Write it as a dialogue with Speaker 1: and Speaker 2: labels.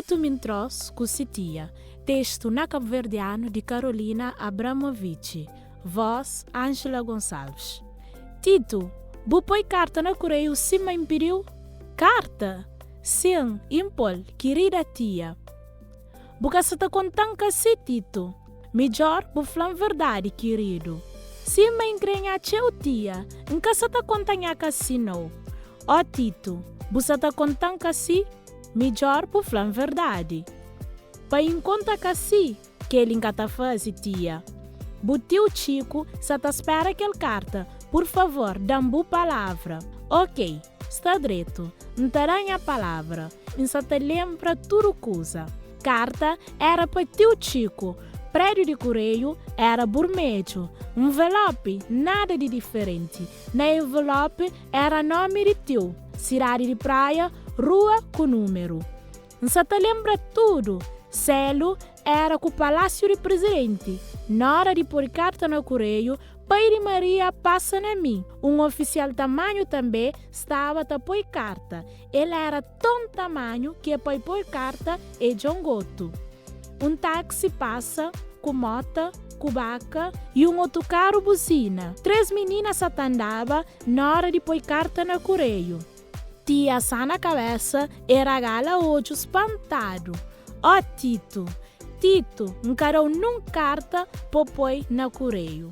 Speaker 1: Tito Mintros ku si tia. Testu na kabuverdianu di Carolina Abramovici. Vós, Ângela Gonçalves. Tito, bu poi karta na kureiu sima N pidiu? Karta? Sin, N pô-l, kirida tia. Bu ka sa ta konta-m ka-si, Tito? Midjór bu fla-m verdadi, kiridu. Sima N kre nha txeu tia, N ka sa ta konta nha ka-si, nau. Ó, Tito, bu sa ta konta-m ka-si? Midjór bu fla-m verdadi. Pa N konta ka-si, kel-li N ka ta faze, tia. Bu tiu Txiku sa ta spera kel karta. Pur favor, da-m bu palavra. Ok, sta dretu. N ta da nha palavra. N sa ta lenbra tudu kuza. Karta éra pa tiu Txiku, prédiu di kureiu éra burmedju, nvelópi nada di diferenti. Na envelópi éra nómi di tiu, sidadi di Praia, rua ku númeru. N sa ta lenbra tudu. Sélu éra ku palásiu di prizidenti. Na óra di poi karta na kureiu, Pai di Maria pasa na mi. Un ofisial tamanhu tanbê staba ta poi karta. El éra ton tamanhu ki e pai poi karta e djongotu. Un taksi pasa, ku mota, ku baka y un otu karu buzina. 3 minina sa ta andaba na ora di poi karta na kureiu. Tia sana kabesa e ragala odju spantadu. Ó Titu, Titu, N ka da-u nun karta po poi na kureiu.